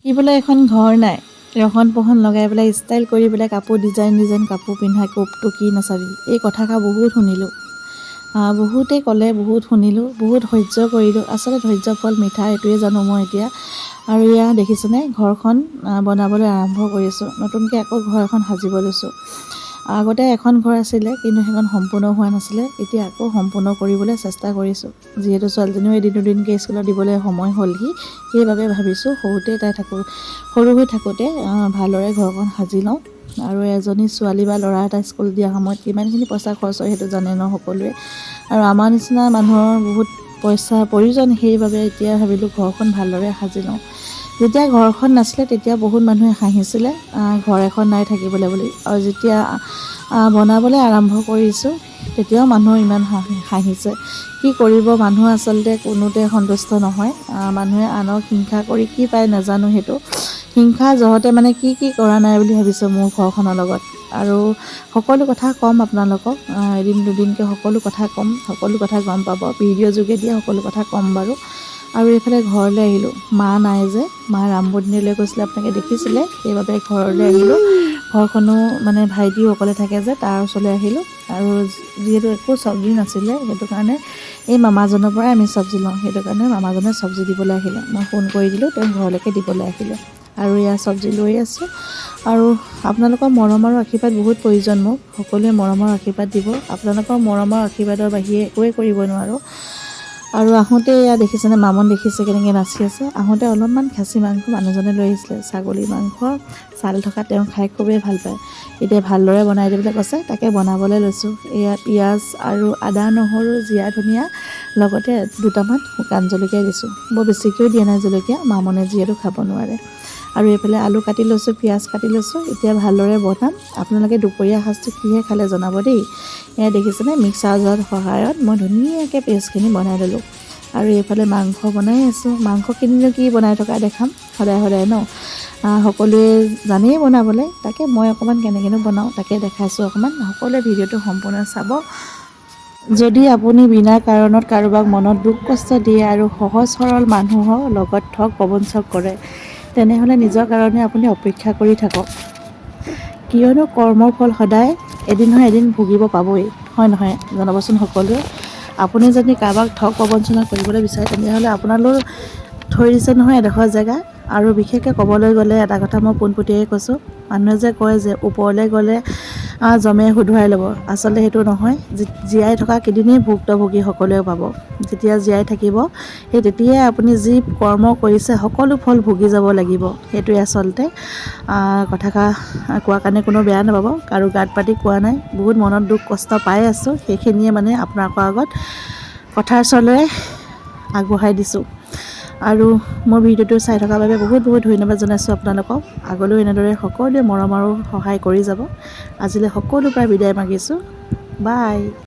থাকিবলৈ এখন ঘৰ নাই, ৰহন পহন লগাই পেলাই, ষ্টাইল কৰি পেলাই কাপোৰ, ডিজাইন ডিজাইন কাপোৰ পিন্ধা কোপটো কি নাচাবি। এই কথাষাৰ বহুত শুনিলোঁ, বহুতেই ক'লে, বহুত শুনিলোঁ, বহুত সহ্য কৰিলোঁ। আচলতে ধৈৰ্য ফল মিঠা, এইটোৱে জানো মই এতিয়া। আৰু এয়া দেখিছেনে, ঘৰখন বনাবলৈ আৰম্ভ কৰিছোঁ। নতুনকৈ আকৌ ঘৰ এখন সাজিব লৈছোঁ। আগতে এখন ঘৰ আছিলে, কিন্তু সেইখন সম্পূৰ্ণ হোৱা নাছিলে। এতিয়া আকৌ সম্পূৰ্ণ কৰিবলৈ চেষ্টা কৰিছোঁ। যিহেতু ছোৱালীজনীও এদিন দুদিনকৈ স্কুলত দিবলৈ সময় হ'লহি, সেইবাবে ভাবিছোঁ সৰুতে তাই থাকোঁ, সৰু হৈ থাকোঁতে ভালদৰে ঘৰখন সাজি লওঁ। আৰু এজনী ছোৱালী বা ল'ৰা এটা স্কুল দিয়া সময়ত কিমানখিনি পইচা খৰচ হয়, সেইটো জানে ন সকলোৱে। আৰু আমাৰ নিচিনা মানুহৰ বহুত পইচাৰ প্ৰয়োজন। সেইবাবে এতিয়া ভাবিলোঁ ঘৰখন ভালদৰে সাজি লওঁ। যেতিয়া ঘৰখন নাছিলে, তেতিয়া বহুত মানুহে হাঁহিছিলে, ঘৰ এখন নাই থাকিবলৈ বুলি। আৰু যেতিয়া বনাবলৈ আৰম্ভ কৰিছোঁ, তেতিয়াও মানুহ ইমান হাঁহিছে। কি কৰিব, মানুহ আচলতে কোনোতে সন্তুষ্ট নহয়। মানুহে আনক হিংসা কৰি কি পায় নাজানো। সেইটো হিংসা জহতে মানে কি কি কৰা নাই বুলি ভাবিছোঁ মোৰ ঘৰখনৰ লগত। আৰু সকলো কথা ক'ম আপোনালোকক, এদিন দুদিনকৈ সকলো কথা ক'ম, সকলো কথা গম পাব। ভিডিঅ' যোগেদিয়ে সকলো কথা ক'ম বাৰু। আৰু এইফালে ঘৰলৈ আহিলোঁ। মা নাই যে, মা ৰামবদিনীলৈ গৈছিলে, আপোনালোকে দেখিছিলে। সেইবাবে ঘৰলৈ আহিলোঁ। ঘৰখনো মানে ভাইটিও অকলে থাকে যে, তাৰ ওচৰলৈ আহিলোঁ। আৰু যিহেতু একো চব্জি নাছিলে, সেইটো কাৰণে এই মামাজনৰ পৰাই আমি চব্জি লওঁ। সেইটো কাৰণে মামাজনে চব্জি দিবলৈ আহিলে। মই ফোন কৰি দিলোঁ, তেওঁ ঘৰলৈকে দিবলৈ আহিলে। আৰু এয়া চব্জি লৈ আছোঁ। আৰু আপোনালোকৰ মৰম আৰু আশীৰ্বাদ বহুত প্ৰয়োজন মোক। সকলোৱে মৰমৰ আশীৰ্বাদ দিব। আপোনালোকৰ মৰমৰ আশীৰ্বাদৰ বাহিৰে একোৱেই কৰিব নোৱাৰোঁ। আৰু আহোঁতে এয়া দেখিছেনে, মামন দেখিছে কেনেকৈ নাচি আছে। আহোঁতে অলপমান খাচী মাংস মানুহজনে লৈ আহিছিলে। ছাগলী মাংস ছাল থকা তেওঁ খাই খুবেই ভাল পায়। এতিয়া ভালদৰে বনাই দিবলৈ কৈছে, তাকে বনাবলৈ লৈছোঁ। এয়া পিঁয়াজ আৰু আদা, নহৰু, জিৰা, ধনিয়া, লগতে দুটামান শুকান জলকীয়া দিছোঁ। বৰ বেছিকৈও দিয়া নাই জলকীয়া, মামনে যিহেতু খাব নোৱাৰে। আৰু এইফালে আলু কাটি লৈছোঁ, পিঁয়াজ কাটি লৈছোঁ। এতিয়া ভালদৰে বনাম। আপোনালোকে দুপৰীয়া সাজটো কিহে খালে জনাব দেই। এয়া দেখিছেনে, মিক্সাৰ জাৰৰ সহায়ত মই ধুনীয়াকৈ পেষ্টখিনি বনাই ল'লোঁ। আৰু এইফালে মাংস বনাই আছোঁ। মাংসখিনিনো কি বনাই থকা দেখাম সদায় সদায় ন? সকলোৱে জানেই বনাবলৈ। তাকে মই অকণমান কেনেকৈনো বনাওঁ, তাকে দেখাইছোঁ অকণমান। সকলোৱে ভিডিঅ'টো সম্পূৰ্ণ চাব। যদি আপুনি বিনা কাৰণত কাৰোবাক মনত দুখ কষ্ট দিয়ে আৰু সহজ সৰল মানুহৰ লগত ঠগ প্ৰবঞ্চক কৰে, তেনেহ'লে নিজৰ কাৰণে আপুনি অপেক্ষা কৰি থাকক। কিয়নো কৰ্মৰ ফল সদায় এদিন নহয় এদিন ভুগিব পাবই। হয় নহয়, জনাবচোন সকলোৱে। আপুনি যদি কাৰোবাক ঠগ প্ৰবঞ্চনা কৰিবলৈ বিচাৰে, তেনেহ'লে আপোনালোক থৈ দিছে নহয় এডোখৰ জেগা। আৰু বিশেষকৈ ক'বলৈ গ'লে এটা কথা মই পোনপটীয়াকৈ কৈছোঁ। মানুহে যে কয় যে ওপৰলৈ গ'লে যমে শুধৰাই ল'ব, আচলতে সেইটো নহয়। জীয়াই থকা কেইদিনেই ভুক্তভোগী সকলোৱে পাব। যেতিয়া জীয়াই থাকিব, সেই তেতিয়াই আপুনি যি কৰ্ম কৰিছে, সকলো ফল ভুগি যাব লাগিব। সেইটোৱে আচলতে। কথাষাৰ কোৱাৰ কাৰণে কোনো বেয়া নাপাব। কাৰো গাত পাতি কোৱা নাই। বহুত মনত দুখ কষ্ট পাই আছোঁ, সেইখিনিয়ে মানে আপোনালোকৰ আগত কথাৰ চলেৰে আগবঢ়াই দিছোঁ। আৰু মোৰ ভিডিঅ'টো চাই থকাৰ বাবে বহুত বহুত ধন্যবাদ জনাইছোঁ আপোনালোকক। আগলৈও এনেদৰে সকলোৱে মৰম আৰু সহায় কৰি যাব। আজিলৈ সকলোৰ পৰা বিদায় মাগিছোঁ। বাই।